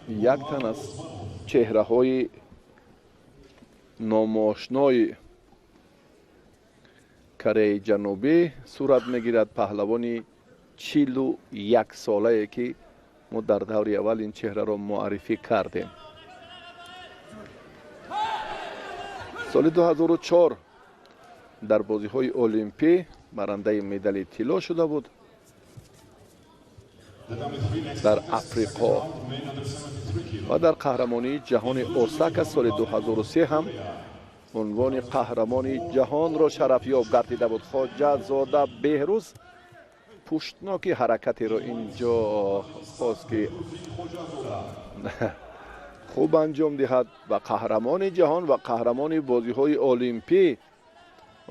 Як тан аз чеҳраҳои номошнои Кореяи Ҷанубӣ сурат мегирад, паҳлавони 41 солае, ки мо дар даври аввал ин чеҳраро муаррифӣ кардем. Соли 2004 дар бозиҳои Олимпӣ барандаи медали тилло шуда буд дар Африқо ва дар қаҳрамонии ҷаҳони Осака соли 2003 ҳам унвони қаҳрамони ҷаҳонро шарафёб гардида буд. Хоҷазода Беҳрӯз пуштноки ҳаракатеро ин ҷо хост, ки хуб анҷом диҳад ва қаҳрамони ҷаҳон ва қаҳрамони бозиҳои Олимпӣ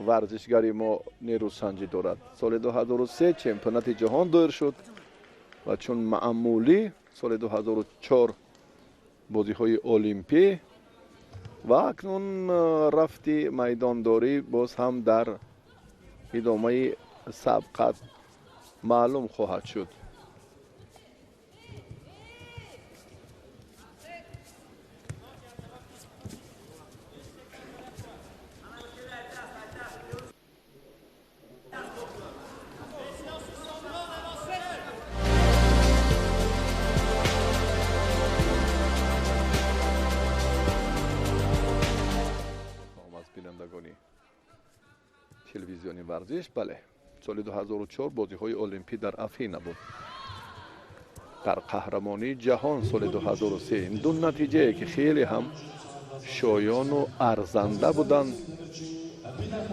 варзишгари мо нерӯсанҷӣ дорад. Соли 2003 чемпионати ҷаҳон доир шуд ва чун маъмулӣ соли 2004 бозиҳои Олимпӣ ва акнун рафти майдондорӣ боз ҳам дар идомаи сабқат маълум хоҳад шуд. Аз бинандагони телевизиони варзиш, бале, соли 2004 бозиҳои Олимпӣ дар Афина буд. Дар қаҳрамонии ҷаҳон соли 2003 ин ду натиҷае, ки хеле ҳам шоёну арзанда буданд,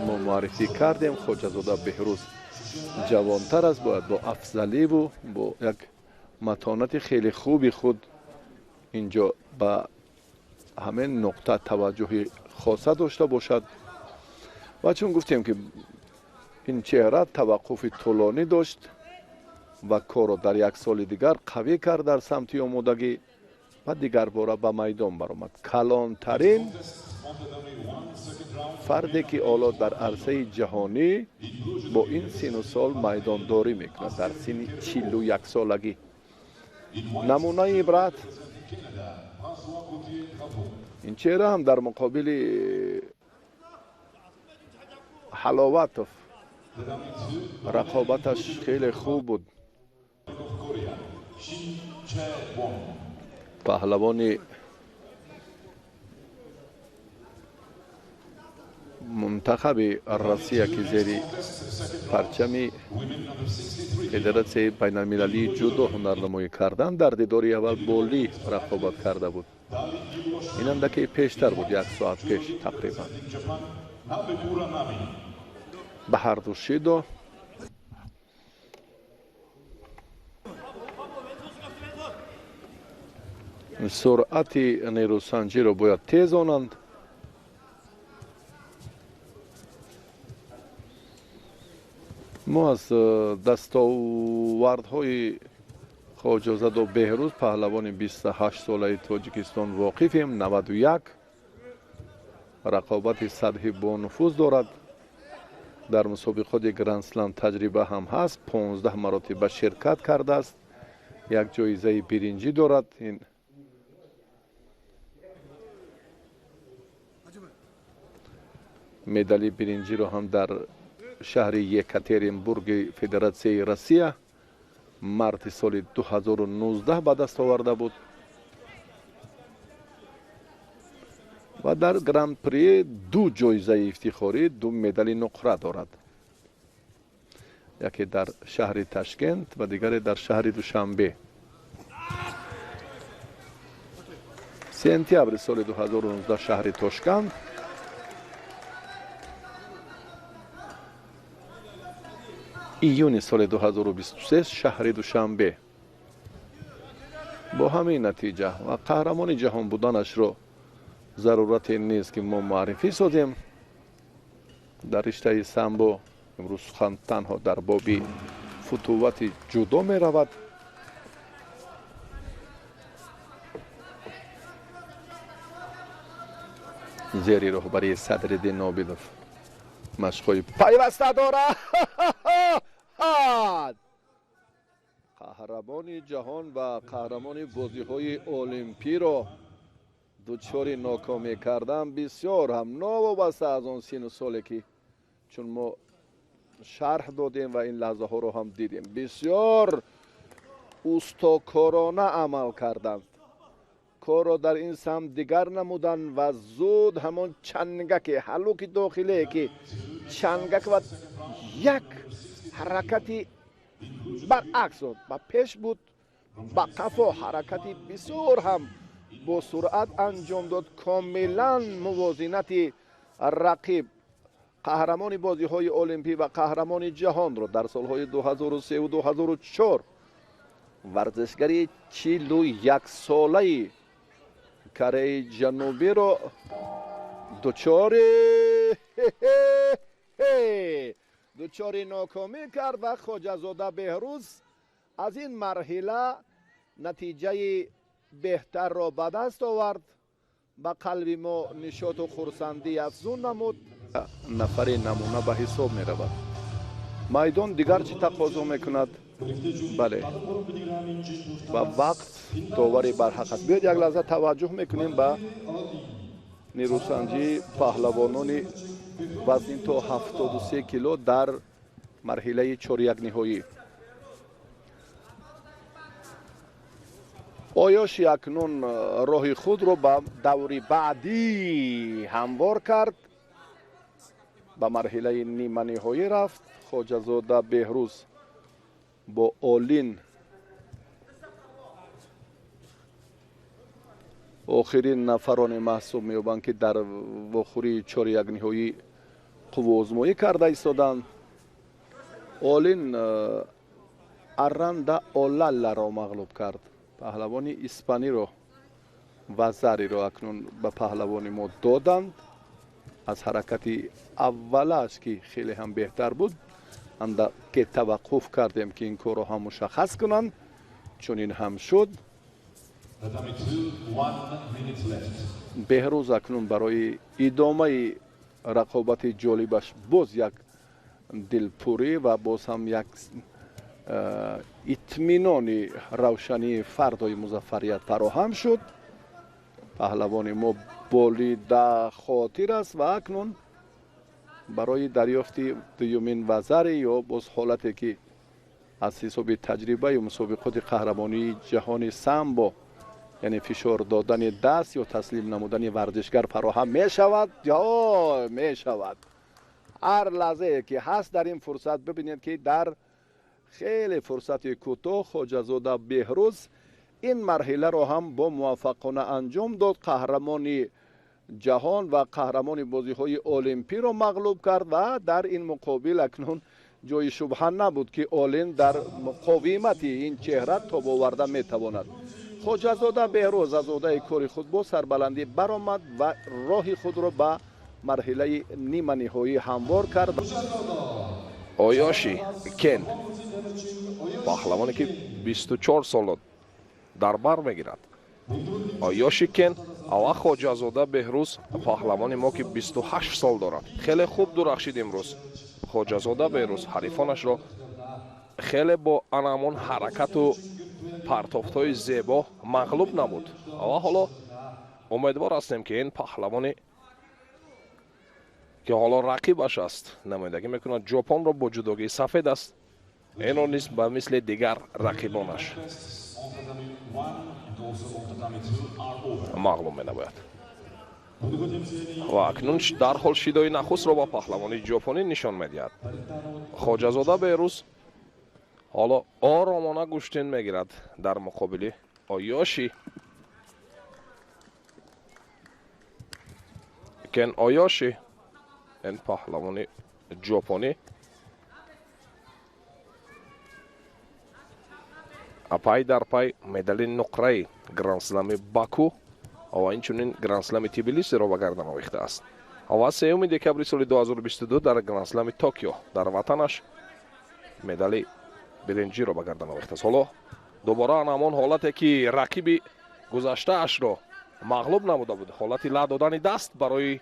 мо муаррифӣ кардем. Хоҷазода Беҳрӯз ҷавонтар аст, бояд бо афзаливу бо як матонати хеле хуби худ инҷо ба ҳамин нуқта таваҷҷӯҳи хоса дошта бошад. Ва чун гуфтем, ки ин чеҳра таваққуфи тӯлонӣ дошт ва корро дар як соли дигар қавӣ кард дар самти омодагӣ ва дигарбора ба майдон баромад. Калонтарин фарде, ки ҳоло дар арсаи ҷаҳонӣ бо ин сину сол майдондорӣ мекунад, дар синни 41 солагӣ, намунаи ибрат. Ин чеҳра ҳам дар муқобили Ҳаловатов рақобаташ хеле хуб буд. Паҳлавони мунтахаби Россия, ки зери парчами Федератсияи байналмилалии ҷудо ҳунарнамоӣ кардан, дар дидори аввал бо Ли рақобат карда буд. Ин андаке пештар буд, як соат пеш тақрибан. Ба ҳарду шидо суръати нерӯсанҷиро бояд тезонанд. Мо аз дастовардҳои Хоҷазода Беҳрӯз, паҳлавони 28-солаи Тоҷикистон, воқифем. 91 рақобати сатҳи бонуфуз дорад, дар мусобиқоти Грандслам таҷриба ҳам ҳаст, 15 маротиба ширкат кардааст, як ҷоизаи биринҷӣ дорад. Ин медали биринҷиро ҳам дар шаҳри Екатеринбурги Федератсияи Россия марти соли 2019 ба даст оварда буд ва дар Гран-при ду ҷоизаи ифтихорӣ, ду медали нуқра дорад: яке дар шаҳри Ташкент ва дигаре дар шаҳри Душанбе. Сентябри соли 2019 шаҳри Тошканд, июни соли 2023 шаҳри Душанбе. Бо ҳамин натиҷа ва қаҳрамони ҷаҳон буданашро зарурате нест, ки мо муаррифӣ созем. Дар риштаи самбо имрӯз сухан танҳо дар боби футувати ҷудо меравад. Зери роҳбарии Садриддин Нобидов машқҳои пайваста дорад. Қаҳрамони Қаҳрамони ҷаҳон ва қаҳрамони бозиҳои олимпиро дучори нокомӣ кардан бисёр ҳам новобаста аз он сину соле ки чун мо шарҳ додем ва ин лаҳзаҳоро ҳам дидем, бисёр устокорона амал карданд, корро дар ин самт дигар намуданд ва зуд ҳамон чангаке ҳалуки дохилие ки чангак ва як ҳаракати баръакс дод, ба пеш буд, ба қафо ҳаракати бисёр ҳам бо суръат анҷом дод. Комилан мувозинати рақиб, қаҳрамони бозиҳои олимпӣ ва қаҳрамони ҷаҳонро дар солҳои 2003 ва 2004 варзишгари 41-солаи Кореяи Ҷанубиро дучори нокомӣ кард ва Хоҷазода Беҳрӯз аз ин марҳила натиҷаи беҳтарро ба даст овард, ба қалби мо нишоту хурсандӣ афзун намуд. Нафари намуна ба ҳисоб меравад. Майдон дигар чӣ тақозо мекунад? Бале, ва вақт довари барҳақ аст. Биёед як лаҳза таваҷҷӯҳ мекунем ба нерӯсанҷии паҳлавонони вазни то 73 кило дар марҳилаи чорякниҳоӣ. Оёши акнун роҳи худро ба даври баъдӣ ҳамвор кард, ба марҳилаи ниманиҳоӣ рафт. Хоҷазода Беҳрӯз бо Олин охирин нафароне маҳсуб меёбанд ки дар вохӯрии чорякниҳоӣ қувваозмоӣ карда истоданд. Олин Аранда Олалларо мағлуб кард, паҳлавони испаниро ва зариро акнун ба паҳлавони мо доданд. Аз ҳаракати аввалаш ки хеле ҳам беҳтар буд, андаке таваққуф кардем ки ин корро ҳам мушаххас кунанд, чунин ҳам шуд. Беҳрӯз акнун барои идомаи рақобати ҷолибаш боз як дилпурӣ ва боз ҳам як итминони равшании фардои музаффарият фароҳам шуд. Паҳлавони мо болида хотир аст ва акнун барои дарёфти дуюмин вазаре ё боз ҳолате ки аз ҳисоби таҷрибаи мусобиқоти қаҳрамонии ҷаҳони самбо, яъне фишор додани даст ё таслим намудани варзишгар фароҳам мешавад, ё мешавад. Ҳар лаҳзае ки ҳаст дар ин фурсат бибинед ки дар хеле фурсати кӯтоҳ Хоҷазода Беҳрӯз ин марҳиларо ҳам бо муваффақона анҷом дод. Қаҳрамони ҷаҳон ва қаҳрамони бозиҳои олимпиро мағлуб кард ва дар ин муқобил акнун ҷои шубҳа набуд ки Олин дар муқовимати ин чеҳра тобоварда метавонад. Хоҷазода Беҳрӯз аз одаи кори худ бо сарбаландӣ баромад ва роҳи худро ба марҳилаи ниманиҳоӣ ҳамвор кард. Оёши Кен, паҳлавоне ки 24 солро дар бар мегирад. Оёши Кен ва Хоҷазода Беҳрӯз, паҳлавони мо ки 28 сол дорад. Хеле хуб дурахшид имрӯз Хоҷазода Беҳрӯз, ҳарифонашро хеле бо анамон ҳаракату партофтҳои зебо мағлуб набуд ва ҳоло умедвор ҳастем ки ин паҳлавоне ки ҳоло рақибаш аст, намояндагӣ мекунад Ҷопонро, бо ҷудогии сафед аст, инро низ ба мисли дигар рақибонаш мағлуб менамояд. Ва акнун дарҳол шидои нахустро ба паҳлавони ҷопонӣ нишон медиҳад. Хоҷазода Беҳрӯз ҳоло оромона гӯштин мегирад дар муқобили Оёши Кен. Оёши ин паҳлавони ҷопонӣ пай дар пай медали нуқраи грандслами Баку ва инчунин грандслами Тбилисиро ба гардан овехтааст ва 3 декабри соли 2022 дар грандслами Токио дар ватанаш медали биринҷиро ба гардан овехтааст. Ҳоло дубора ҳамон ҳолате ки рақиби гузаштаашро мағлуб намуда буд, ҳолати ла додани даст барои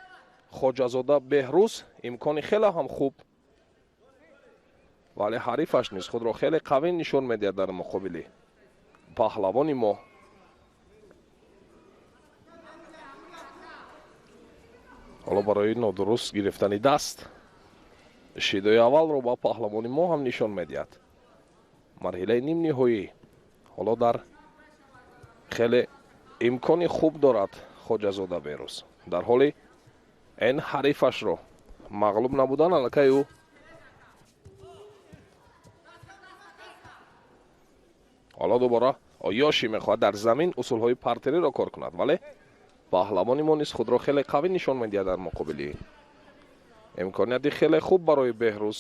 Хоҷазода Беҳрӯз имкони хеле ҳам хуб, вале ҳарифаш низ худро хеле қавӣ нишон медиҳад дар муқобили Паҳлавони мо ҳоло барои нодуруст гирифтани даст шидои аввалро ба паҳлавони мо ҳам нишон медиҳад. Марҳилаи нимниҳоӣ ҳоло дар хеле имкони хуб дорад Хоҷазода Беҳрӯз. Дар ҳоли ин ҳарифашро мағлуб набудан аллакай ӯ ҳоло дубора Оёши мехоҳад дар замин усулҳои партериро кор кунад, вале паҳлавони мо низ худро хеле қавӣ нишон медиҳад дар муқобили ин. Имконияти хеле хуб барои Беҳрӯз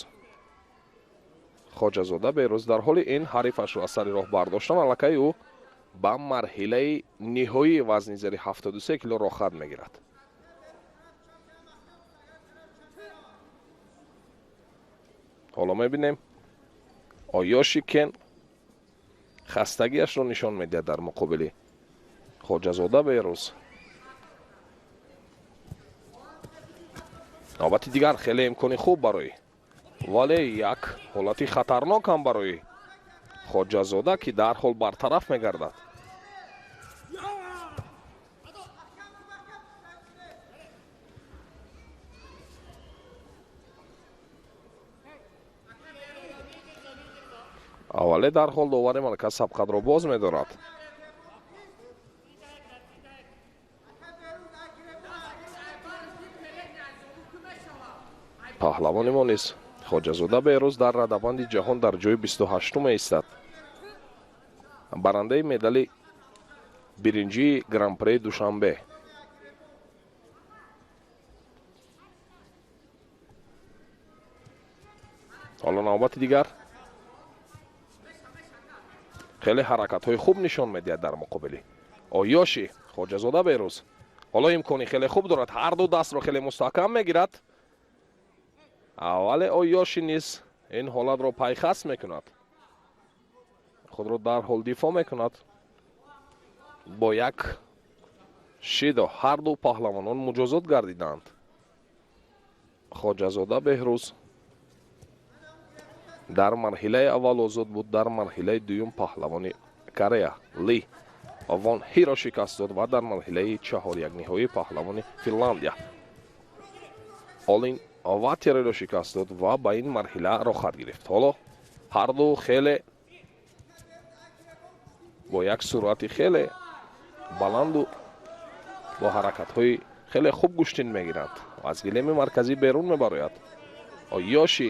Хоҷазода Беҳрӯз дар ҳоли ин ҳарифашро аз сари роҳ бардоштан аллакай ӯ ба марҳилаи ниҳоии вазни зери 73 кило роҳхат мегирад. Ҳоло мебинем Оёши Кен хастагиашро нишон медиҳад дар муқобили Хоҷазода Беҳрӯз. Навбати дигар хеле имкони хуб барои, вале як ҳолати хатарнок ҳам барои Хоҷазода, ки дарҳол бартараф мегардад. Аввале дарҳол довари малака сабқатро боз медорад. Паҳлавони мо низ Хоҷазода Беҳрӯз дар радабанди ҷаҳон дар ҷои 28 меистад. Барандаи медали биринҷии Гран-при Душанбе. Ҳоло навбати дигар хеле ҳаракатҳои хуб нишон медиҳад дар муқобили Оёши Хоҷазода Беҳрӯз. Ҳоло имкони хеле хуб дорад, ҳар ду дастро хеле мустаҳкам мегирад, вале Оёши низ ин ҳолатро пайхас мекунад, худро дарҳол дифоъ мекунад. Бо як шидо ҳар ду паҳлавонон муҷозот гардиданд. Хоҷазода Беҳрӯз дар марҳилаи аввал озод буд, дар марҳилаи дуюм паҳлавони Корея Ли Вон Ҳиро шикаст дод ва дар марҳилаи чаҳорякниҳоӣ паҳлавони Финландия Олин Ватериро шикаст дод ва ба ин марҳила роҳхат гирифт. Ҳоло ҳар ду хеле бо як суръати хеле баланду бо ҳаракатҳои хеле хуб гӯштин мегиранд. Аз гилеми марказӣ берун мебарояд Оёши.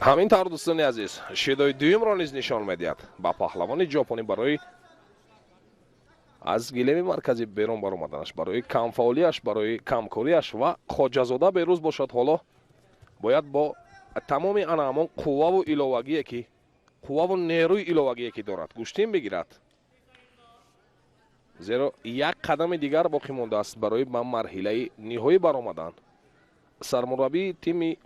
Ҳамин тавр дӯстони азиз, шидои дуюмро низ нишон медиҳад ба паҳлавони ҷопонӣ барои аз гилеми марказӣ берун баромаданаш, барои камфаъолиаш, барои камкориаш. Ва Хоҷазода Беҳрӯз бошад ҳоло бояд бо тамоми ана ҳамон қувваву иловагие ки қувваву нерӯи иловагие ки дорад гӯштин бигирад, зеро як қадами дигар боқӣ мондааст барои ба марҳилаи ниҳоӣ баромадан. Сармураббии тими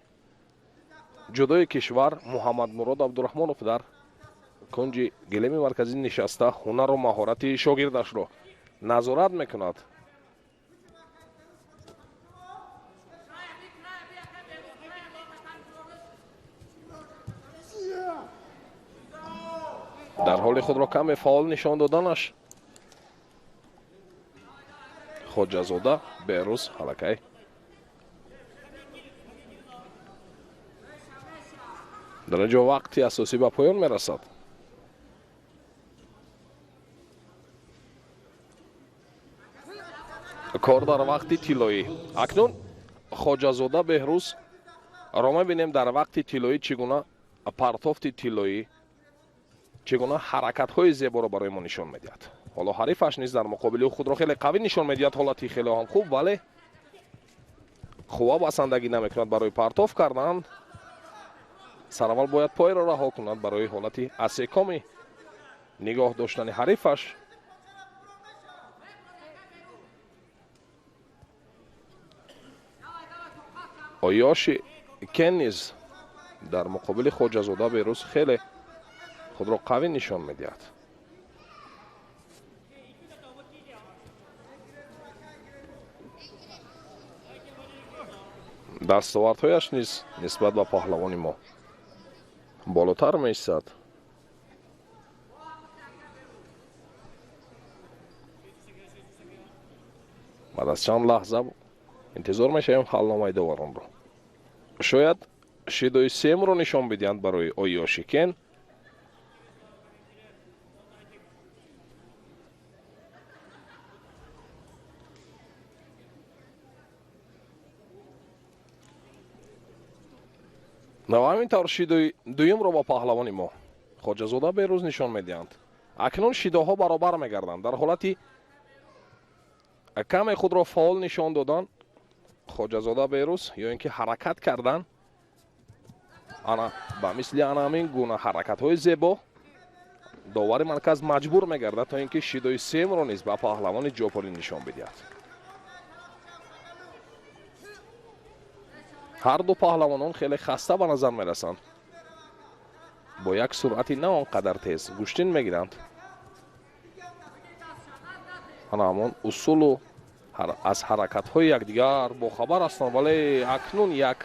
ҷудои кишвар Муҳаммадмурод Абдураҳмонов дар кунҷи гилеми марказӣ нишаста ҳунару маҳорати шогирдашро назорат мекунад. Дар ҳоли худро каме фаъол нишон доданаш Хоҷазода Беҳрӯз аллакай дар ин ҷо вақти асосӣ ба поён мерасад. Кор дар вақти тиллоӣ. Акнун Хоҷазода Беҳрӯз ро мебинем дар вақти тиллоӣ чӣ гуна партофти тиллоӣ, чӣ гуна ҳаракатҳои зеборо барои мо нишон медиҳад. Ҳоло ҳарифаш низ дар муқобили ӯ худро хеле қавӣ нишон медиҳад, ҳолати хеле ҳам хуб, вале қувва басандагӣ намекунад барои партоф кардан. Сараввал бояд пойро раҳо кунад барои ҳолати асекоми нигоҳ доштани ҳарифаш. Оёши Кен низ дар муқобили Хоҷазода Беҳрӯз хеле Худро қавӣ нишон медиҳад. Дастовардҳояш низ нисбат ба паҳлавони мо болотар меистад. Баъд аз чанд лаҳза интизор мешавем ҳалномаи доваронро. Шояд шидои семро нишон бидиҳанд барои Оёши Кен. Ва ҳамин тавр шидои дуюмро ба паҳлавони мо Хоҷазода Берӯз нишон медиҳанд. Акнун шидоҳо баробар мегарданд. Дар ҳолати каме худро фаъол нишон додан Хоҷазода Берӯз ё ин ки ҳаракат кардан, ана ба мисли ана ҳамин гуна ҳаракатҳои зебо довари марказ маҷбур мегардад то ин ки шидои семро низ ба паҳлавони ҷопонӣ нишон бидиҳад. Ҳар ду паҳлавонон хеле хаста ба назар мерасанд. Бо як суръати на он қадар тез гӯштин мегиранд. Ана ҳамон усулу аз ҳаракатҳои якдигар бохабар ҳастанд, вале акнун як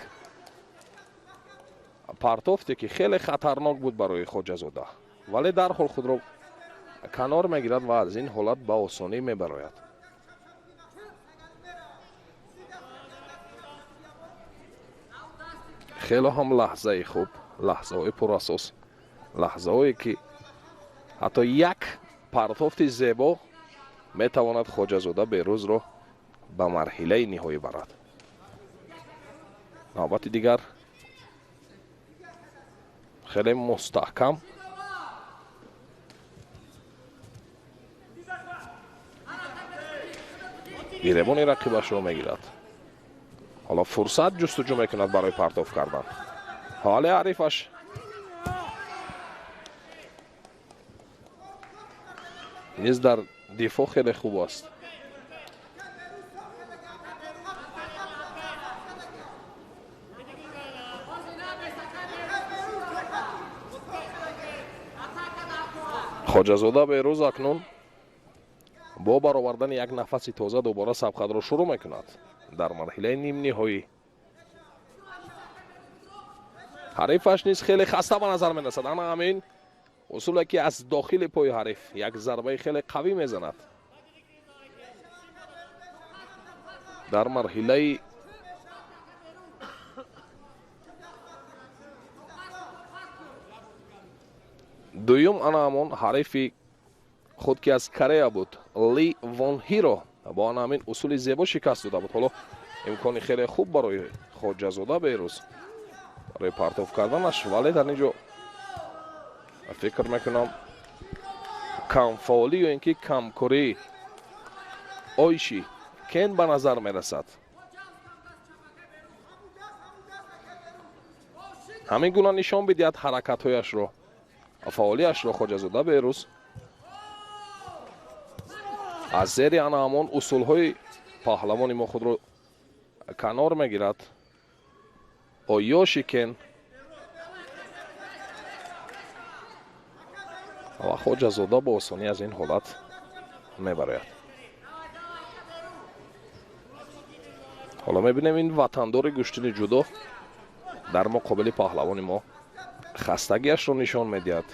партофте ки хеле хатарнок буд барои Хоҷазода, вале дарҳол худро канор мегирад ва аз ин ҳолат ба осонӣ мебарояд. Хеле ҳам лаҳзаи хуб, лаҳзаҳои пурасос, лаҳзаҳое ки ҳатто як партофти зебо метавонад Хоҷазода Берӯзро ба марҳилаи ниҳоӣ барад. Навбати дигар хеле мустаҳкам гиребони рақибашро мегирад. Ҳоло фурсат ҷустуҷӯ мекунад барои партоф кардан. Ҳоле ҳарифаш низ дар дифоъ хеле хуб аст. Хоҷазода Берӯз акнун бо баровардани як нафаси тоза дубора сабқатро шурӯъ мекунад дар марҳилаи нимниҳоӣ. Ҳарифаш низ хеле хаста ба назар мерасад. Ана ҳамин усуле ки аз дохили пои ҳариф як зарбаи хеле қавӣ мезанад. Дар марҳилаи дуюм ана ҳамон ҳарифи худ ки аз Корея буд, Ли Вон Ҳиро бо ана ҳамин усули зебо шикаст дода буд. Ҳоло имкони хеле хуб барои Хоҷазода Берӯз барои партоф карданаш, вале дар ин ҷо фикр мекунам камфаъолӣ ё ин ки камкории Оиши Кен ба назар мерасад. Ҳамин гуна нишон бидиҳад ҳаракатҳояшро, фаъолияшро Хоҷазода Берӯз аз зери ана ҳамон усулҳои паҳлавони мо худро канор мегирад. Оёши Кен ва Хоҷазода бо осонӣ аз ин ҳолат мебарояд. Ҳоло мебинем ин ватандори гӯштини ҷудо дар муқобили паҳлавони мо хастагиашро нишон медиҳад.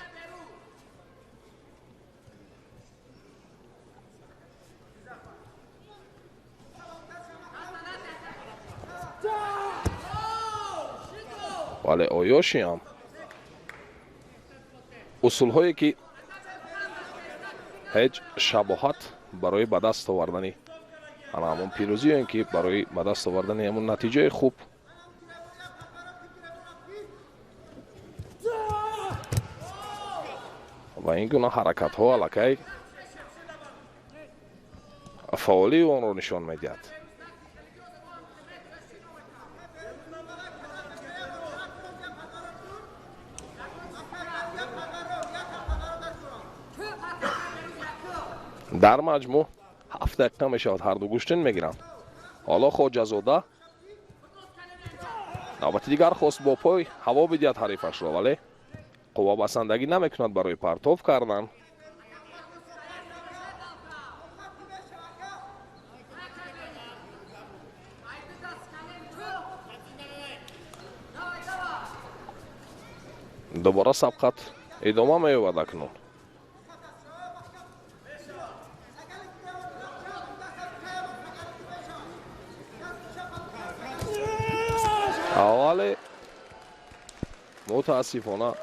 Вале Оёши ҳам усулҳое ки ҳеҷ шабоҳат барои ба даст овардани ана ҳамон пирӯзӣ ё ин ки барои ба даст овардани ҳамон натиҷаи хуб ва ин гуна ҳаракатҳо аллакай фаъолии онро нишон медиҳад. Дар маҷмӯъ 7 дақиқа мешавад ҳарду гӯштин мегиранд. Ҳоло Хоҷазода навбати дигар хост бо пой ҳаво бидиҳад ҳарифашро, вале Қувва басандагӣ намекунад барои партов кардан. Дубора сабқат идома меёбад акнун. Аввале мутаассифона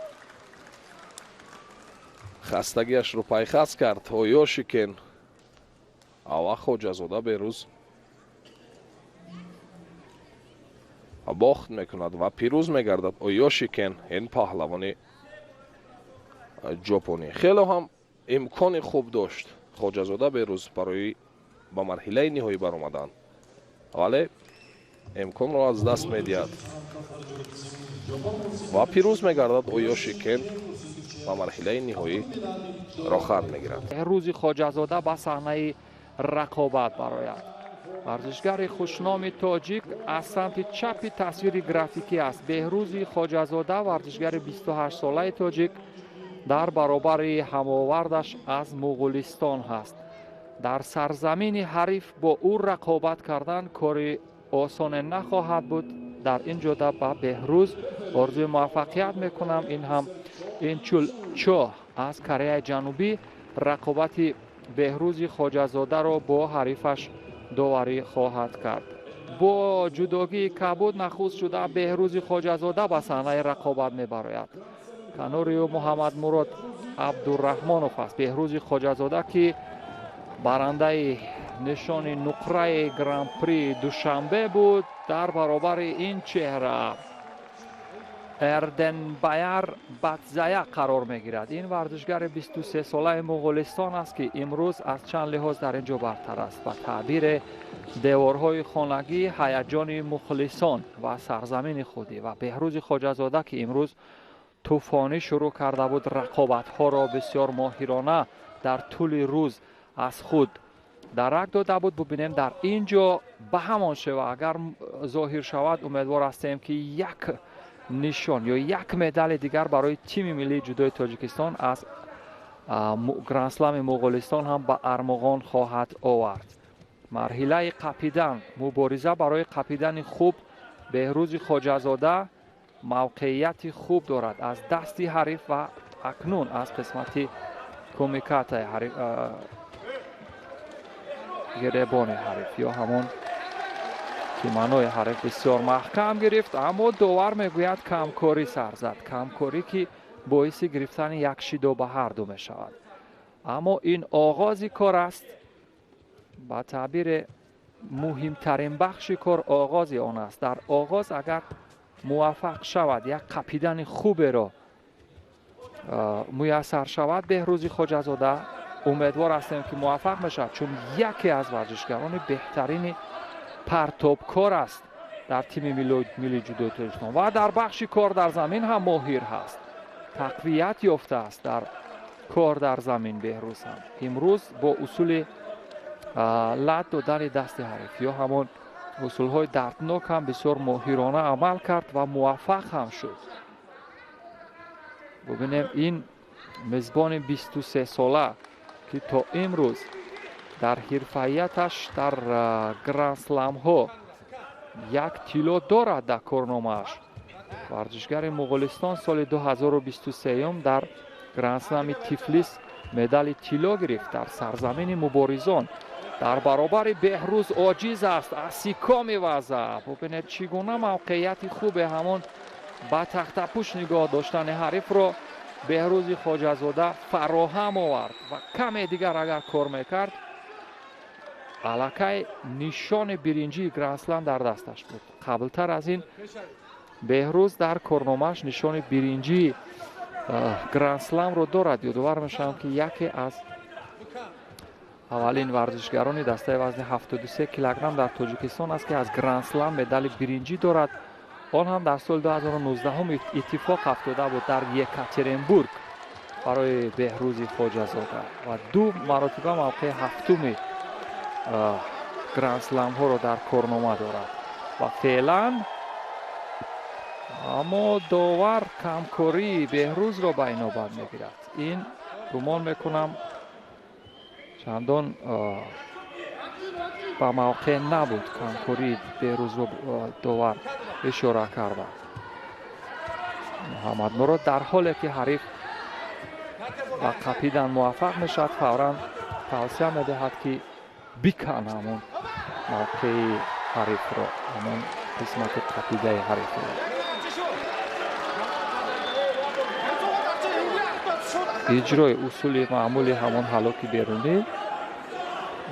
хастагиашро пайхас кард Оёши Кен. Ава Хоҷазода Беҳрӯз бохт мекунад ва пирӯз мегардад Оёши Кен, ин паҳлавони ҷопонӣ. Хеле ҳам имкони хуб дошт Хоҷазода Беҳрӯз барои ба марҳилаи ниҳоӣ баромадан, вале имконро аз даст медиҳад ва пирӯз мегардад Оёши Кен, ба марҳилаи ниҳоӣ роҳхат мегирад. Беҳрӯзи Хоҷазода ба саҳнаи рақобат барояд. Варзишгари хушноми тоҷик аз самти чапи тасвири графикӣ аст. Беҳрӯзи Хоҷазода, варзишгари 28-солаи тоҷик, дар баробари ҳамовардаш аз Муғулистон ҳаст. Дар сарзамини ҳариф бо ӯ рақобат кардан кори осоне нахоҳад буд. Дар ин ҷода ба Беҳрӯз орзуи муваффақият мекунам. Ин ҳам Инчул Чо аз Кореяи Ҷанубӣ рақобати Беҳрӯзи Хоҷазодаро бо ҳарифаш доварӣ хоҳад кард. Бо ҷудогии кабуд нахуст шуда Беҳрӯзи Хоҷазода ба саҳнаи рақобат мебарояд. Канори ӯ Муҳаммадмурод Абдураҳмонов аст. Беҳрӯзи Хоҷазода, ки барандаи нишони нуқраи гран-при Душанбе буд, дар баробари ин чеҳра Эрденбаяр Батзая қарор мегирад. Ин варзишгари 23-солаи Муғулистон аст, ки имрӯз аз чанд лиҳоз дар ин ҷо бартар аст. Ба таъбири деворҳои хонагӣ, ҳаяҷони мухлисон ва сарзамини худӣ. Ва Беҳрӯзи Хоҷазода, ки имрӯз тӯфонӣ шурӯъ карда буд рақобатҳоро бисёр моҳирона дар тӯли рӯз аз худ дарак дода буд. Бубинем дар ин ҷо ба ҳамон шева агар зоҳир шавад, умедвор ҳастем, ки як нишон ё як медали дигар барои тими миллии ҷудои Тоҷикистон аз грандслами Муғулистон ҳам ба армуғон хоҳад овард. Марҳилаи қапидан, мубориза барои қапидани хуб, Беҳрӯзи Хоҷазода мавқеияти хуб дорад аз дасти ҳариф ва акнун аз қисмати кумикатаи ҳариф, гиребони ҳариф ё ҳамон киманои ҳариф бисёр маҳкам гирифт, аммо довар мегӯяд камкорӣ сар зад. Камкорӣ, ки боиси гирифтани як шидо ба ҳар ду мешавад. Аммо ин оғози кор аст. Ба таъбири муҳимтарин бахши кор оғози он аст. Дар оғоз агар муваффақ шавад, як қапидани хуберо муяссар шавад Беҳрӯзи Хоҷазода, умедвор ҳастем, ки муваффақ мешавад, чун яке аз варзишгарони беҳтарини партобкор аст дар тими миллии ҷудои Тоҷикистон ва дар бахши кор дар замин ҳам моҳир ҳаст. Тақвият ёфтааст дар кор дар замин Беҳрӯз ҳам. Имрӯз бо усули лат додани дасти ҳариф ё ҳамон усулҳои дарднок ҳам бисёр моҳирона амал кард ва муваффақ ҳам шуд. Бубинем ин мезбони 23-сола, ки то имрӯз дар ҳирфаияташ дар грандсламҳо як тилло дорад дар корномааш. Варзишгари Муғулистон соли 2023 дар грандслами Тифлис медали тилло гирифт дар сарзамини муборизон. Дар баробари Беҳрӯз оҷиз аст, асико мевазад. Бубинед, чӣ гуна мавқеияти хубе ҳамон ба тахтапӯш нигоҳ доштани ҳарифро Беҳрӯзи Хоҷазода фароҳам овард ва каме дигар агар кор мекард, аллакай нишони биринҷии грандслам дар дасташ буд. Қаблтар аз ин Беҳрӯз дар корномааш нишони биринҷии грандсламро дорад. Ёдовар мешавам, ки яке аз аввалин варзишгарони дастаи вазни 73 килограмм дар Тоҷикистон аст, ки аз грандслам медали биринҷӣ дорад. Он ҳам дар соли 2019 иттифоқ афтода буд дар Екатеринбург барои Беҳрӯзи Хоҷазода ва ду маротиба мавқеи ҳафтуми грандсламҳоро дар корнома дорад ва феълан Аммо довар камкории Беҳрӯзро ба инобат мегирад. Ин гумон мекунам чандон ба мавқеъ набуд, камкории Беҳрӯзро довар ишора карда. Муҳаммадмурод дар ҳоле ки ҳариф ба қапидан муваффақ мешавад, фавран тавсия медиҳад, ки бикан ҳамон мавқеи ҳарифро, ҳамон қисмати қапидаи ҳарифро. Иҷрои усули маъмули ҳамон ҳалоки берунӣ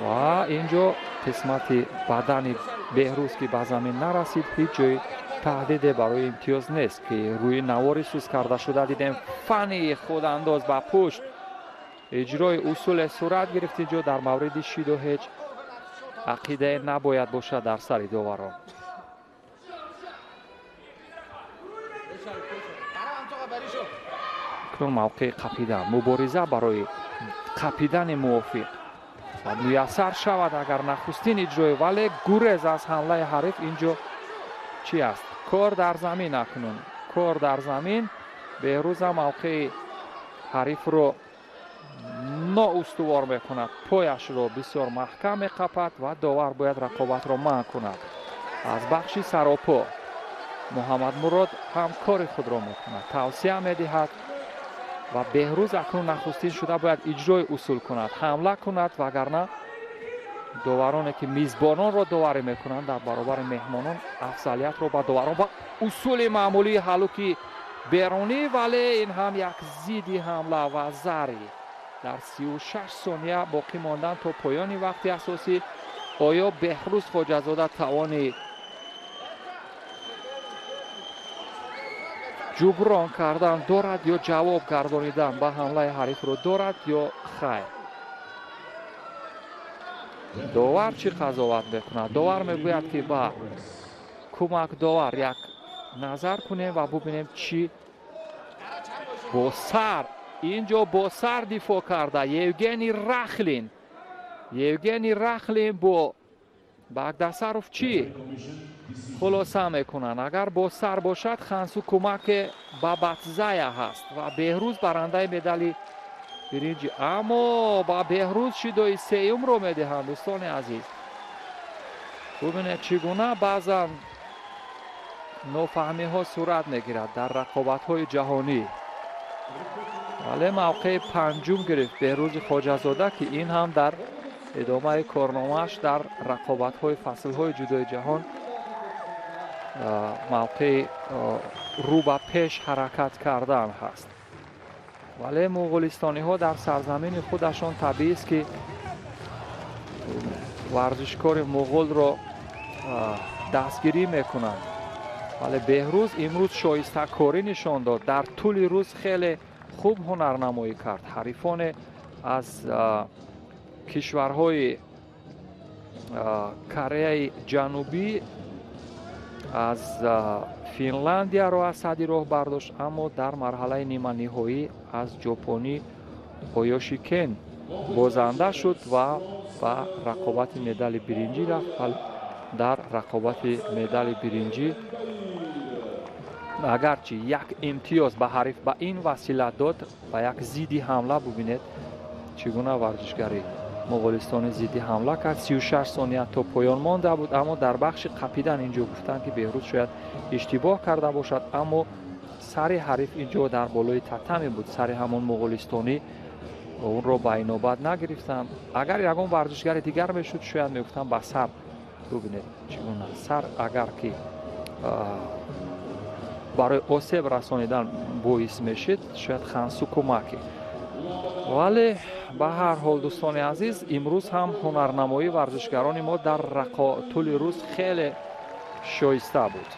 ва инҷо қисмати бадани Беҳрӯз, ки ба замин нарасид, ҳеҷ ҷои таҳдиде барои имтиёз нест, ки рӯи навори сус карда шуда дидем. Фани худандоз ба пушт, иҷрои усуле сурат гирифт. Инҷо дар мавриди шиду ҳеҷ ақидае набояд бошад дар сари доварон. Акнун мавқеи қапидан, мубориза барои қапидани мувофиқ ва муяссар шавад агар нахустин иҷрои, вале гурез аз ҳамлаи ҳариф инҷо чӣ аст? Кор дар замин акнун, кор дар замин. Беҳрӯза мавқеи ҳарифро ноустувор мекунад, пояшро бисёр маҳкам меқапад ва довар бояд рақобатро манъ кунад. Аз бахши саропо Муҳаммадмурод ҳам кори худро мекунад, тавсия медиҳад ва Беҳрӯз акнун нахустин шуда бояд иҷрои усул кунад, ҳамла кунад, вагарна довароне ки мизбононро доварӣ мекунанд дар баробари меҳмонон афзалиятро ба доварон ва усули маъмулии ҳалуки берунӣ, вале ин ҳам як зидди ҳамла ва зари. Дар 36 сония боқӣ мондан то поёни вақти асосӣ, оё Беҳрӯз Хоҷазода тавони ҷуброн кардан дорад ё ҷавоб гардонидан ба ҳамлаи ҳарифро дорад ё хайр? Довар чӣ қазоват мекунад? Довар мегӯяд, ки ба кӯмакдовар як назар кунем ва бубинем чӣ бо сар инҷо бо сар дифоъ карда Евгений Рахлин. Евгений Рахлин бо Багдасаров чӣ хулоса мекунанд? Агар бо сар бошад, Хансу кӯмаке ба Батзая ҳаст ва Беҳрӯз барандаи медали биринҷӣ. Аммо ба Беҳрӯз шидои сеюмро медиҳанд. Дӯстони азиз, бубинед чӣ гуна баъзан нофаҳмиҳо сурат мегирад дар рақобатҳои ҷаҳонӣ. Вале мавқеи панҷум гирифт Беҳрӯзи Хоҷазода, ки ин ҳам дар идомаи корномааш дар рақобатҳои фаслҳои ҷудои ҷаҳон мавқеи рӯ ба пеш ҳаракат кардан ҳаст. Вале муғулистониҳо дар сарзамини худашон табиист, ки варзишкори муғулро дастгирӣ мекунанд. Вале Беҳрӯз имрӯз шоистакорӣ нишон дод. Дар тӯли рӯз хеле хуб ҳунарнамоӣ кард. Ҳарифоне аз кишварҳои Кореяи Ҷанубӣ, аз Финландияро аз сади роҳ бардошт, аммо дар марҳалаи ниманиҳоӣ аз ҷопонӣ Оёши Кен бозанда шуд ва ба рақобати медали биринҷӣ рафт. Дар рақобати медали биринҷӣ агарчи як имтиёз ба ҳариф ба ин васила дод, ба як зидди ҳамла, бубинед чӣ гуна варзишгари муғулистони зидди ҳамла кард. 36 сония то поён монда буд, аммо дар бахши қапидан инҷо гуфтанд, ки Беҳрӯз шояд иштибоҳ карда бошад, аммо сари ҳариф инҷо дар болои татами буд, сари ҳамон муғулистонӣ онро ба инобат нагирифтанд. Агар ягон варзишгари дигар мешуд, шояд мегуфтанд ба сар. Бубинед чӣ гуна сар агар ки барои осеб расонидан боис мешид, шояд Хансу кӯмаке. Вале ба ҳар ҳол, дӯстони азиз, имрӯз ҳам ҳунарнамоии варзишгарони мо дар тӯли рӯз хеле шоиста буд.